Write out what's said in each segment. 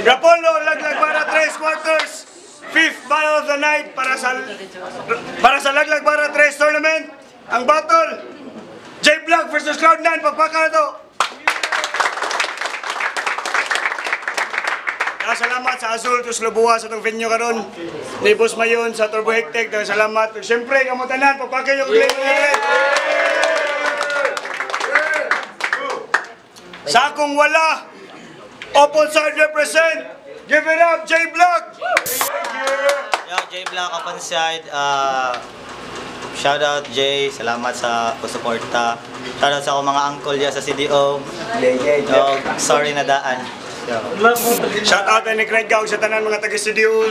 Rapolo, Laglag Barra 3 quarters. Fifth battle of the night para sa Laglag Barra 3 tournament. Ang battle, J Black versus Cloud9. Pagpaka na to. Salamat sa Azul Tuslob Buwa sa itong venue karon. Ni Boss Mayon sa Turbo Hectic. Salamat. Siyempre, kamo tanan, pagpaka yung Glenn. Sa akong wala, Open side represent. Give it up, J Black. Yo, Jay Black, open side. Shout out Jay, salamat sa pagsuporta. Shout out sa akong mga uncle dyan sa CDO. Oh, sorry na daan. Yo. Shout out ni Craig Gao sa tanan mga taga-studio.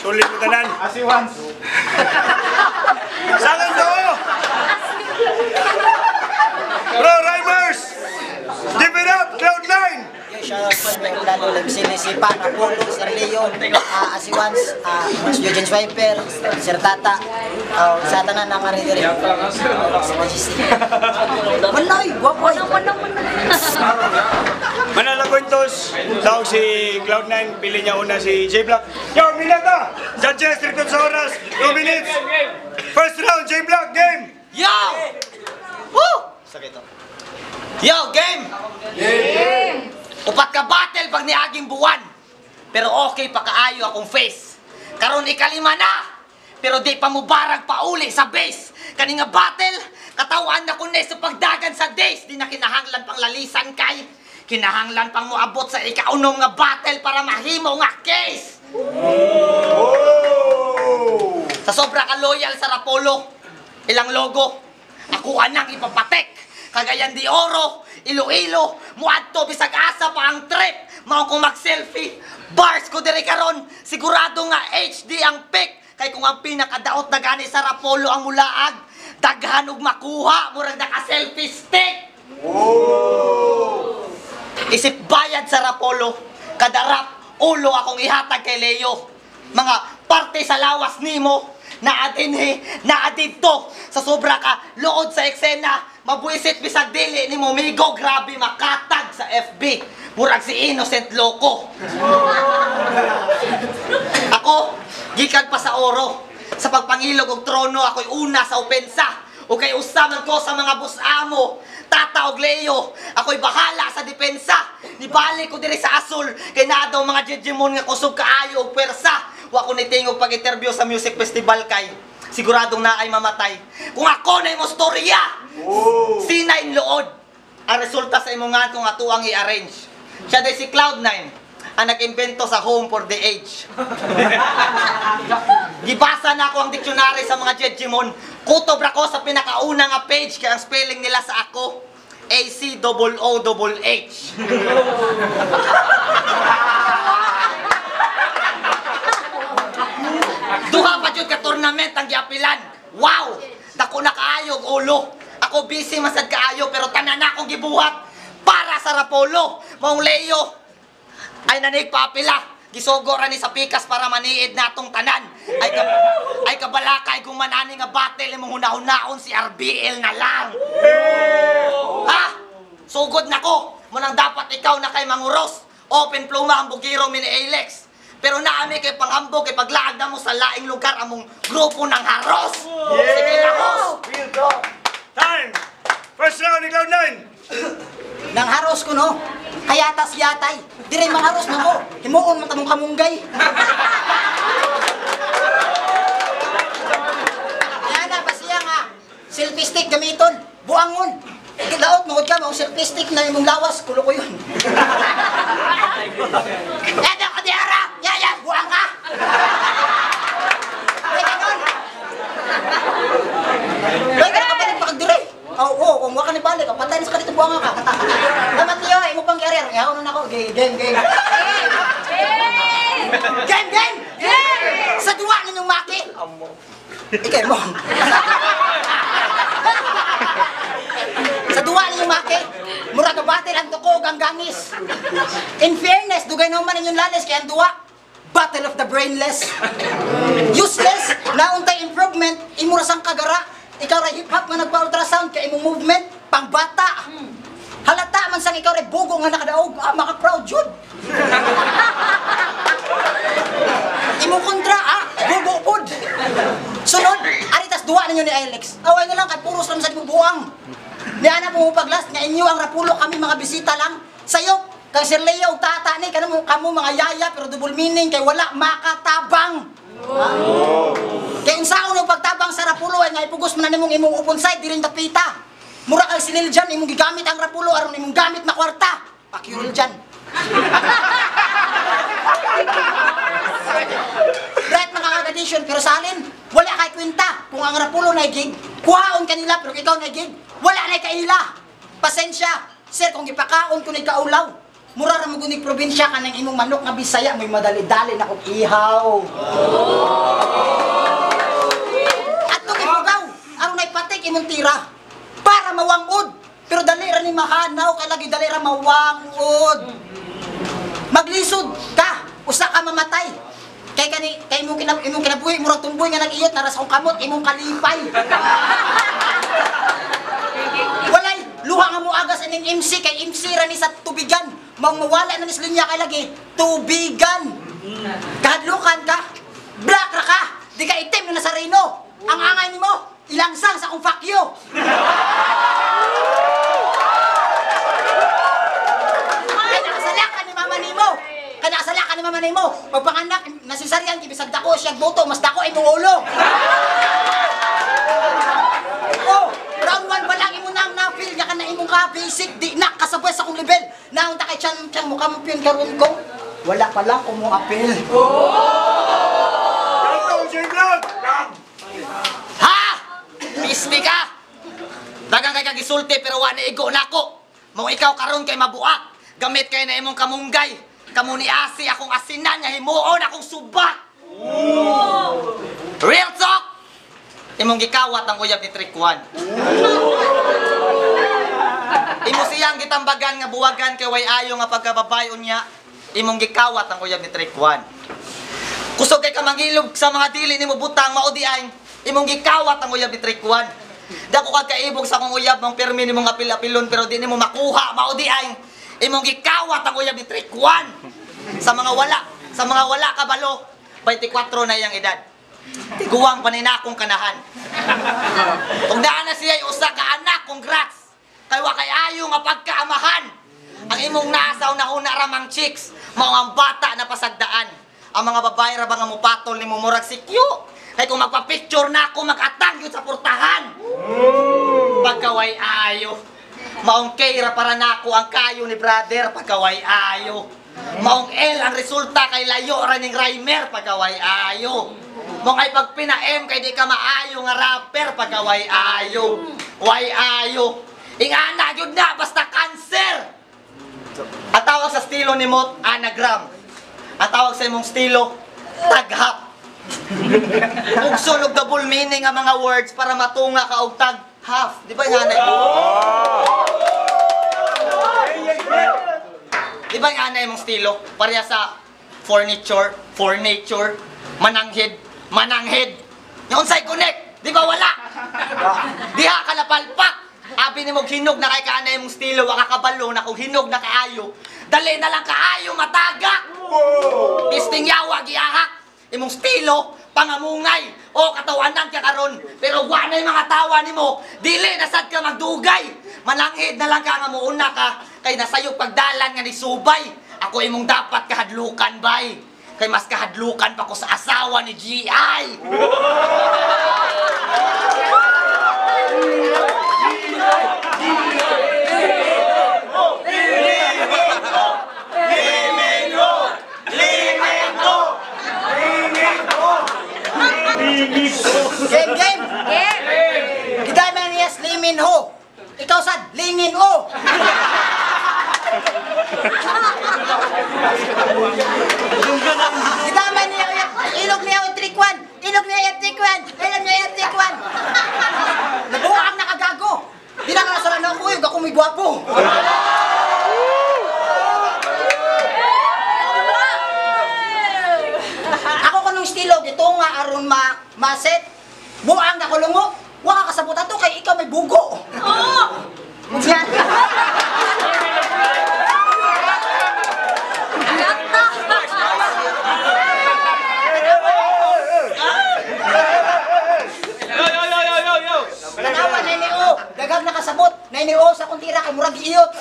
Sulit mo tanan. Asiwans. Sa akin to! Bro, Rhymers! Give it up, Cloud9! Yo, shoutout po sa mga lalo, MC ni si Pan, Apollo, Sir Leo, Asiwans, Eugene Swiper, Sir Tata, sa tanan na nga rin diri. Sa Majesty. Walay, guwapo ay. Manala Cuentos, tawag si Cloud9, pili niya una si J Black. Yo, Minata! Judges, 3 sa oras, 2 minutes. First round, J Black, game! Yo! Woo! Sakit to. Yo, game! Game! Upat ka battle pag niaging buwan. Pero okay pa kaayo akong face. Karon ikalima na. Pero di pa mubarag pa uli sa base. Kani nga battle, katawaan na kun sa pagdagan sa days. Di na kinahanglan pang lalisan kay. Kinahanglan pang moabot sa ikaunom nga battle para mahimo nga case. Oh! Sa sobra ka loyal sa Rapolo, ilang logo, ako anang ipapatek. Cagayan de Oro, Iloilo, muadto bisag asa pa ang trip. Mao kong mag-selfie. Bars ko diri karon, sigurado nga HD ang pic. Kay kung ang pinakadaot na gani sa Rapolo ang mulaag, daghan og makuha, murag naka-selfie stick. Isip bayad sa Rapolo, kada rap, ulo akong ihatag kay Leo. Mga parte sa lawas nimo, naa dinhi, naa didto. Sa sobra ka lood sa eksena, mabuisit bisag dili nimo migo, grabe makatag sa FB. Murag si Innocent Loco. Ako, gikan pa sa oro. Sa pagpangilog og trono, ako'y una sa opensa. O kay usaman ko sa mga busamo, Tata og Leo, ako'y bahala sa depensa. Nibalik ko diri sa Asul, kay naa daw mga Jejemon nga kusog kaayo og pwersa. Wa ko nitingog pag-interview sa music festival kay siguradong naay mamatay. Kung ako na imo storya, sinain lood. Ang resulta sa imong nga kung atuang i-arrange. Siya day si Cloud9, ang nag-imbento sa Home for the Age. Gibasa na ako ang dictionary sa mga Jejemon. Kutob ra ko sa pinakauna nga page kay ang spelling nila sa ako A C O O H. Duha pa jud ka tournament ang giapilan. Wow! Dako na kaayo og ulo. Ako busy masad kaayo pero tanan na akong gibuhat para sa Rapolo. Maong Leo ay nanig paapila. Gisugo ra ni sa pikas para maniid natong tanan. Ay kabalakay kung manani nga battle imong hunahunahon si RBL na lang. Ha? Sugod na ko. Munang dapat ikaw na kay manguros. Open pluma ang bugiro mi ni Alex. Pero naami kay panghambog kay paglaag na mo sa laing lugar among grupo ng haros. Sige lahos. Time! First round ni Cloud9! Nang haros ko no, kayatas yatay. Dire mangharos na ko, himuon man tamong kamunggay. Kaya na, basiya nga, selfie stick gamiton, buangon. Laot, mangod ka, maong selfie stick na imong lawas, kulo ko yun. Edo ka di ara! Ya, ya, buang ka! Ay, ganon! Ay, ganon ka balik pa kag dire. Oo, oo, kung waka ni balik, patay na sa kanito buang ka. Dapat niyo, imo pang career. Yaon na ako, game, game, game. Game, game! Sa duwa ninyong maki! Ikay mo. Maki. Mura ka battle ang tuko ug ang gangis. In fairness, dugay naman inyong lalis kay ang duwa. Battle of the brainless. Useless, nauntay improvement, imo ra sang kagara. Ikaw ra hip hop nga nagpa-ultrasound kay imong movement pangbata. Halata man sang ikaw ra bugo nga nakadaog, ah, maka-proud jud. Imong kontra, ah, bugo pud. Sunod, aritas duwa ninyo ni Alex. Away na lang kay puros lang sa imong buang. Ni ana mo paglas nga inyo ang Rapulo, kami mga bisita lang. Sayop kang Sir Leo ug tata ni kanamo kamo mga yaya pero double meaning kay wala makatabang. Oh. Kay unsaon yung pagtabang sa Rapulo ay nga ipugos man na nimong imong open side diri tapita. Mura kag si Lil Jan imong gigamit ang Rapulo aron imong gamit na kwarta. Pakyuril Jan. Right mga kag-addition, pero salin, wala kay kwenta. Kung ang Rapulo na gig, kuhaon kanila, pero ikaw na gig, wala na kaila. Pasensya, sir, kung gipakaon ko ni kaulaw, mura ra mo gunig probinsya kanang imong manok nga Bisaya, may madali-dali na kog ihaw. Atong ibugaw, aron nay patik imong tira para mawangod. Pero dali ra ni mahanaw kay lagi dali ra mawangod. Maglisod ka, usa ka mamatay. Kay kani kay imong imong kinabuhi murag tumboy nga nag-iyot nara sa akong kamot imong kalipay. Walay luha nga moagas ining MC kay MC ra ni sa tubigan. Maong mawala na ni sa linya kay lagi tubigan. Kahadlukan ka, black ra ka, di ka itim na nasa reno. Ang angay nimo ilangsang sa akong fuck you. Kay nakasalakan ni mama nimo. Kay nakasalakan ni mama nimo. Pagpanganak nasisaryan kibisag dako siya buto, mas dako imong ulo. Oh, round 1 pa lang imo nang na-feel nga kana imong ka basic di na kasabay sa akong level. Naunta kay chan chan mo kampiyon karon ko. Wala pa lang ko mo apel. Kanto, J-Vlog! Ha! Pisti ka! Dagang kay kagisulti pero wa ni igo nako. Mao ikaw karon kay mabuak. Gamit kay na imong kamunggay. Kamo ni asi akong asinan nga himuon akong subak. Real talk! Imong gikawat ang uyab ni Trikwan. Imo siyang gitambagan nga buwagan kay way ayo nga pagkababay unya. Imong gikawat ang uyab ni Trikwan. Kusog kay kamangilog sa mga dili nimo butang mao di ay imong gikawat ang uyab ni Trikwan. Dako kag kaibog sa akong uyab mong pirmi nimong apil-apilon pero di nimo makuha mao di ay imong gikawat ang uyab ni Trikwan. Sa mga wala kabalo 24 na iyang edad. Tiguang pa ni nakong kanahan. Ug naa na siya usa ka anak, congrats. Kay wa kay ayo nga pagkaamahan. Ang imong nasa una-una ramang chicks, mao ang bata na pasagdaan. Ang mga babae ra ba nga mupatol nimo murag si Q. Kay kung magpa-picture na ako mag-atang yun sa portahan. Pagkaway ayo. Maong K ra para nako ang kayo ni brother pagkaway ayo. Maong L ang resulta kay layo ra ning rhymer pagkaway ayo. Maong ay pag pina-M kay di ka maayo nga rapper pagkaway ayo. Way ayo. Ingana gyud na basta cancer. Ang tawag sa estilo ni Mot, anagram. Ang tawag sa imong estilo, taghap. Ugson og double meaning ang mga words para matunga ka og tag half. Di ba yung anay? Di ba yung anay mong estilo? Pareha sa furniture, for nature, mananghid, mananghid. Yung unsay connect, di ba wala? Diha ka napalpak. Abi ni mo hinog na kay kaanay mong estilo, wa ka kabalo na kung hinog na kaayo. Dali na lang kaayo matagak. Pisting yawa giahak. Imong estilo pangamungay o katawanan ka karon pero wa na mga tawa nimo, dili na sad ka magdugay. Mananghid na lang ka nga muuna ka kay nasayop pagdalan nga ni subay. Ako imong dapat kahadlukan bay kay mas kahadlukan pa ko sa asawa ni GI. Game, game! Game! Giday man yes, limin ho. Ikaw sad, lingin ho. Giday man niya, ilog niya ang trikwan. Ilog niya ang trikwan. Ilog niya ang trikwan. Nabuha ang nakagago. Di na nga sa ako, ako mo'y gwapo. Ako kanong estilo, gito nga aron ma-maset. Buang na kulungo, wa ka kasabot ato kay ikaw may bugo. Oo! Yan. Yo! Tanawa na o, daghang nakasabot, na o sa akong tira kay murag iyot.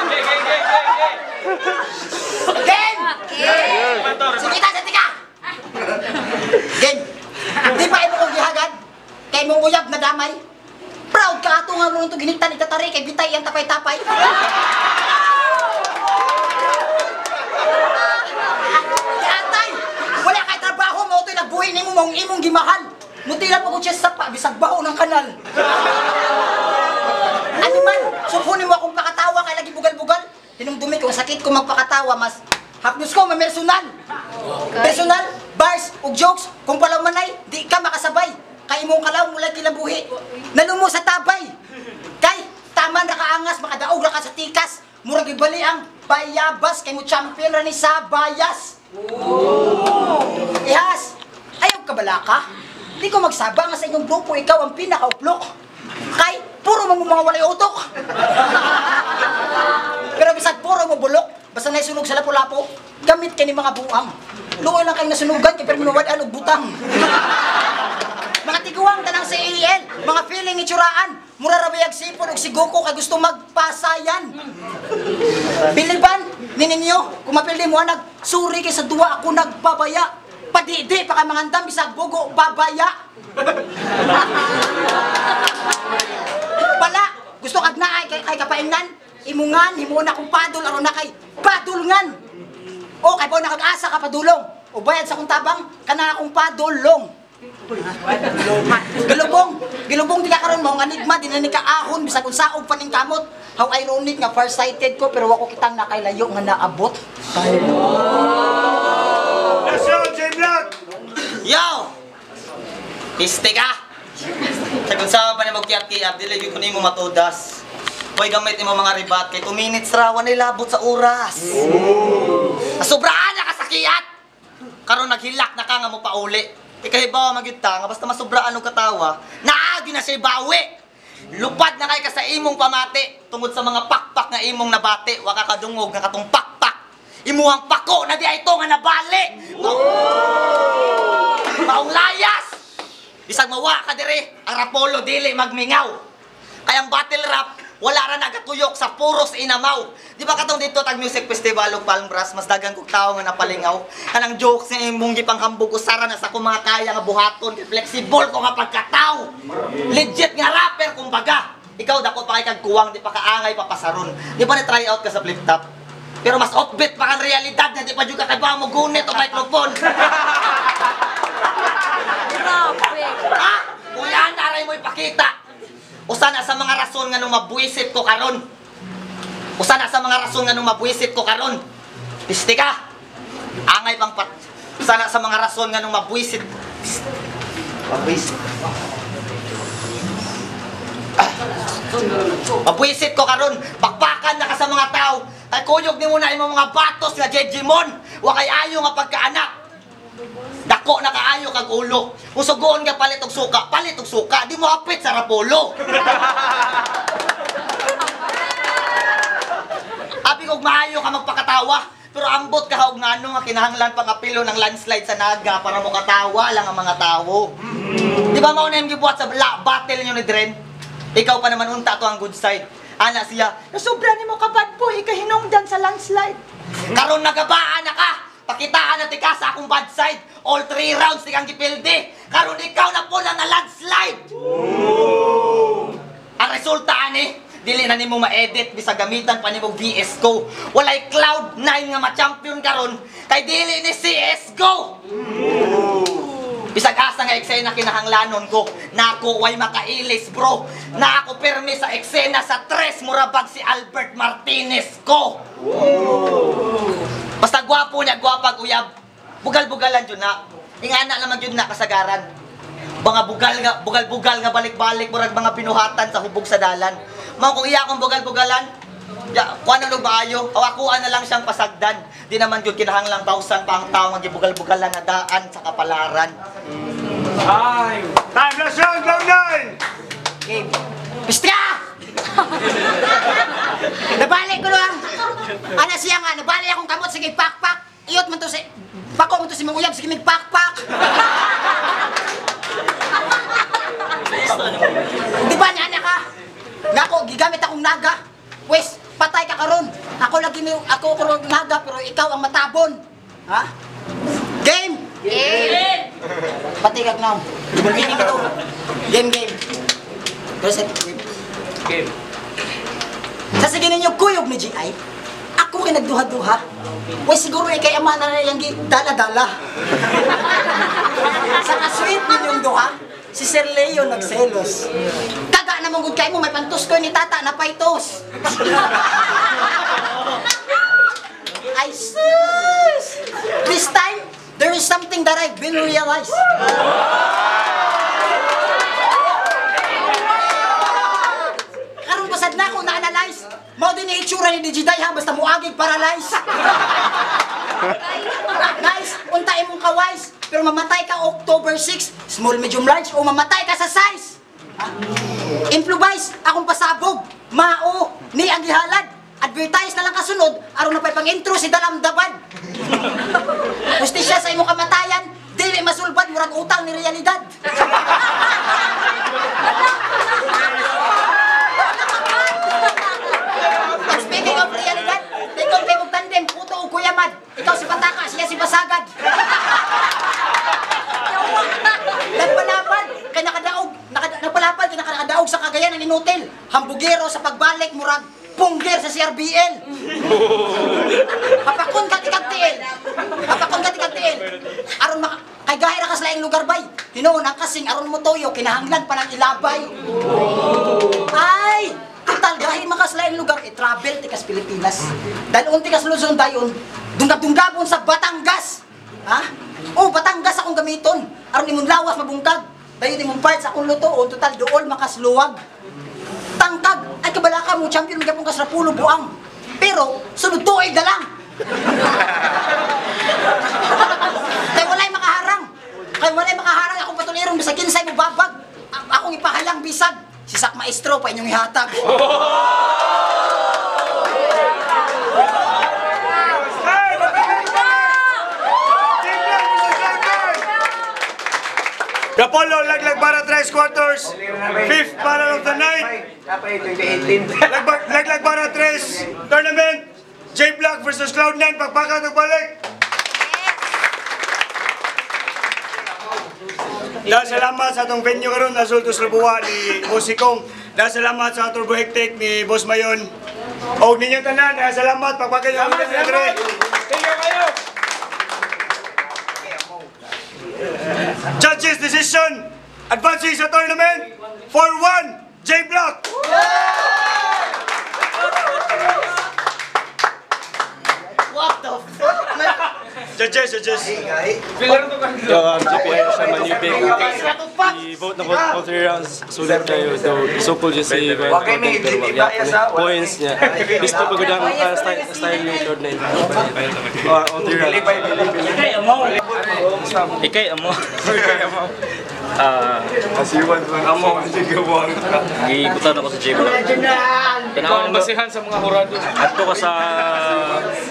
Gay, gay, gay, gay! Game! Sumita sa tika! Game! Di ba imo kong gihagad? Kay mong uyab na damay? Proud ka ato nga mong giniktan itatari kay bitay ang tapay-tapay. Atay! Wala kay trabaho mo ito'y nagbuhi nimo maong imong gimahal. Mutila pa ko siya sapa bisag baho ng kanal. Ano man, supunin mo akong pakatawa kay lagi bugal-bugal. Hinumdumi ko ang sakit ko magpakatawa mas hapnos ko mamersonal. Personal, bars ug jokes, kung palaw manay, di ka makasabay. Kay imong kalaw mula kilambuhi. Nalumo sa tabay. Kay tama ra kaangas makadaog ra ka sa tikas. Murag ibali ang bayabas kay mo champion ra ni sa bayas. Ihas, ayaw ka balaka? Di ko magsaba nga sa inyong grupo, ikaw ang pinakauplok. Kay, puro mo mga walay utok. Pero bisag puro mo bulok, basta naisunog sa lapu-lapo, gamit kay ni mga buang. Luoy lang kay nasunugan, kay pero minuwad-an og butang. Mga tiguang tanang sa AEL, mga feeling itsuraan, mura ra bayag sipon og sigoko kay gusto magpasayan. Biliban ni ninyo, kung mapildi mo nag suri kay sa duwa ako nagpabaya. Padidi pa ka mangandam bisag bugo babaya. Pala, gusto kag naay kay kapaingnan, imungan himuon akong padul aron na kay padulngan. O kay po nakag-asa ka padulong. O bayad sa akong tabang kana akong padulong. Gilubong, gilubong di ka karon mo ang enigma di na ni kaahon bisag unsaog pa ning kamot. How ironic nga farsighted ko pero wako kitang nakailayo nga naabot. Let's go, J-Vlog! Yo! Piste ka! Sa kung saan pa ni magkiyat-kiyat, dili gyud ko nimo matudas. Hoy, gamit nimo mga ribat kay 2 minutes ra walay labot sa oras. Nasubraan na ka sa kiyat! Karon naghilak na ka nga mo pauli. Ikahibaw magyud ta nga basta masubraan og katawa, naagi na siya bawi. Lupad na kay ka sa imong pamati tungod sa mga pakpak nga imong nabati, wa ka kadungog nga katong pakpak. Imuhang pako na di ay ito nga nabali. Maong layas! Bisag mawa ka dire, ang Rapolo dili magmingaw. Kaya ang battle rap, wala ra nagatuyok sa puros inamaw. Di ba katong dito tag music festival og Palm Brass, mas dagan kog tawo nga napalingaw. Kanang jokes nga imong gipanghambog usara na sa akong mga kaya nga buhaton, kay flexible ko nga pagkataw. Legit nga rapper kumbaga. Ikaw dako pa kay kag kuwang, di pa kaangay papasaron. Di ba na try out ka sa flip top? Pero mas offbeat pa kang realidad na di pa juga kay ba mo gunit o microphone. Grabe! Ha? Kuya, naray mo ipakita. Usa na sa mga rason nga nung mabuisit ko karon. Usa na sa mga rason nga nung mabuisit ko karon. Piste ka. Angay pang pat. Usa na sa mga rason nga nung mabuisit. Mabuisit. Mabuisit ko karon. Pakpakan na ka sa mga tao. Kay kuyog ni mo na imong mga batos nga Jejimon. Wa kay ayo nga pagkaanak. Dako na kaayo kag ulo. Kung sugoon ka palit og suka, palit og suka, di mo hapit sa Rapolo. Abi kog maayo ka magpakatawa, pero ambot ka og ngano nga kinahanglan pang apilo ng landslide sa Naga para mo katawa lang ang mga tawo. Di ba mao na yung gibuhat sa battle niyo ni Dren? Ikaw pa naman unta to ang good side. Ana siya, nasobra nimo ka bad boy, ikahinungdan sa landslide. Karon nagabaan na ka. Pakitaan na tika sa akong bad side. All 3 rounds di kang gipildi. Karon ikaw na po na landslide. Ang resulta ani, dili na nimo ma-edit bisag gamitan pa nimo VS Go. Walay Cloud 9 nga ma-champion karon kay dili ni CS:GO. Bisag asa nga eksena kinahanglanon ko, nako way makailis bro. Na ako pirmi sa eksena sa tres murabag si Albert Martinez ko. Basta gwapo niya, gwapag uyab. Bugal-bugalan jud na. Ingana naman jud na kasagaran. Mga bugal nga, bugal-bugal nga balik-balik murag mga pinuhatan sa hubog sa dalan. Mao kung iya akong bugal-bugalan, ya, kuan na maayo, o akuan na lang siyang pasagdan. Di naman gyud kinahanglang thousand pa ang tao nga gibugal-bugalan na daan sa kapalaran. Time, last round, Cloud9! Game. Pistra! Nabalik ko lang. Ana siya nga, nabalik akong kamot, sige pakpak. Iyot man to si... Bako man to si mong uyab, sige magpakpak. Di ba niya anak ka? Nako, gigamit akong naga. Wes, patay ka karon. Ako lagi ni ako karon naga pero ikaw ang matabon. Ha? Game. Game! Pati kag now. Meaning ito. Game, game. Reset. Game. Sa sige ninyo kuyog ni GI, ako kay nagduha-duha. Wes siguro eh kay ama na yang dala-dala. Sa kasweet ninyong duha, si Sir Leo nagselos. Kaga na mong kay mo, may pantos ko ni tata na paitos. Ay sus! This time, there is something that I've been realized. Karon pasad na ako na-analyze. Mao din ni itsura ni DJ Day ha, basta muagig paralyze. Guys, unta imong kawise, pero mamatay ka October 6, small, medium, large, o mamatay ka sa size. Ha? Improvise, akong pasabog, mao, ni ang gihalad. Advertise na lang kasunod, aron na pa'y pang-intro si Dalamdabad. Justisya sa imong kamatayan, dili masulbad, murag utang ni realidad. And speaking of realidad, ikaw kay mong tandem, puto o kuyamad. Ikaw si Pataka, siya si Basagad. Nagpalapad, kay nakadaog, nagpalapad, kay nakadaog sa Cagayan ang inutil. Hambugero sa pagbalik, murag punggir sa CRBL. Hapakon ka tikag tiil. Hapakon ka tikag tiil. Aron maka, kay gahi ra kas laing lugar bay. Tinuon ang kasing aron mo toyo, kinahanglan pa ng ilabay. Ay, total gahi makas laing lugar, i-travel tikas Pilipinas. Dalon tikas Luzon dayon, dunggab-dunggabon sa Batangas. Ha? Oh, Batangas akong gamiton. Aron imong lawas mabungkag. Dayon imong parts akong lutoon, total dool makasluwag. Tangkag, ay kabalaka mo, champion magyapon kas Rapulo buang. Pero, sunod tuig na lang. Kay walay makaharang. Kay walay makaharang akong patulirong bisag kinsay mo babag. Akong ipahalang bisag. Si Sak Maestro pa inyong ihatag. Time! J-Block versus Cloud9! Rapolo, Laglag Bara 3 quarters, fifth battle of the night. Laglag Bara 3 tournament, J-Block versus Cloud9, pagpakat ug balik. Dahil salamat sa atong venue karon Azul Tuslubuwa ni Boss Sikong. Dahil salamat sa Turbo Hectic ni Boss Mayon. Og ninyo tanan, dahil salamat pagpakat yung Salamat, salamat! Thank you kayo! Judges decision, advancing sa tournament, 4-1, J-Block! What the fuck, man? Judges, judges. Yo, GPI siya man yung big. I-vote na vote all 3 rounds. Sulit kayo. Though, so cool just si Gwen pero wag yapon. Points niya. Gusto ko gud ang style ni Cloud9. All 3 rounds. Ikay amo. Amo. Gikutan ako sa J-Block. Ikaw ang basihan sa mga hurado. Adto ka sa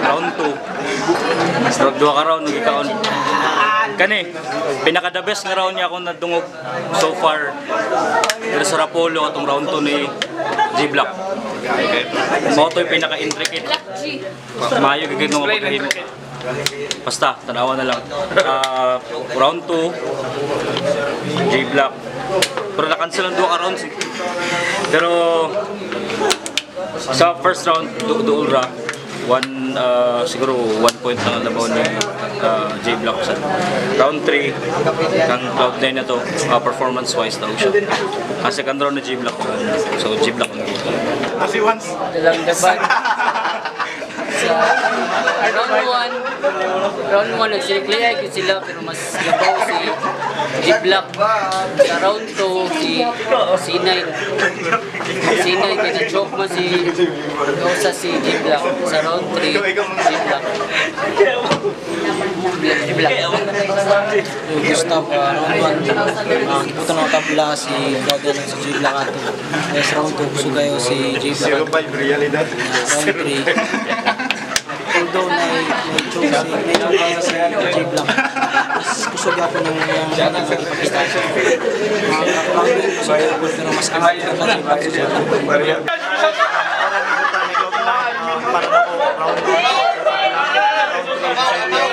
round 2. Round 2 ka round nagikaon. Kani, pinaka the best nga round niya akong nadungog so far. Pero sa Rapolo atong round 2 ni J-Block. Mao to'y pinaka-intricate. Black G. Maayo gid nga pagkahimo. Basta, tanawa na lang. Round 2, J-Block. Pero na-cancel ang duha ka rounds. Eh. Pero sa first round, duol ra. One, siguro 1 point lang ang labaw ni J-Block sa round 3, kang Cloud9 na to, performance-wise daw siya. Second round na J-Block. So, J-Block ang goal. Dalang dapat. Sa round 1, round 1 nagsiklay gyud sila pero mas labaw si G Black. Sa round 2 si C9. C9 kay na-choke man si Rosa si G Black. Sa round 3 G Black. G Black. Gustav, round 1, giputan ng tabla si Claudia ng si J Black ato. Yes, round 2, gusto kayo si J Black. Realidad. Round 3, although na choke si na-choke kayo si J Black. Mas kusog ako ng ipakita. Round 1, kusog ako pero mas angat ka J Black si J Black. Para na ko round 1. Round 3.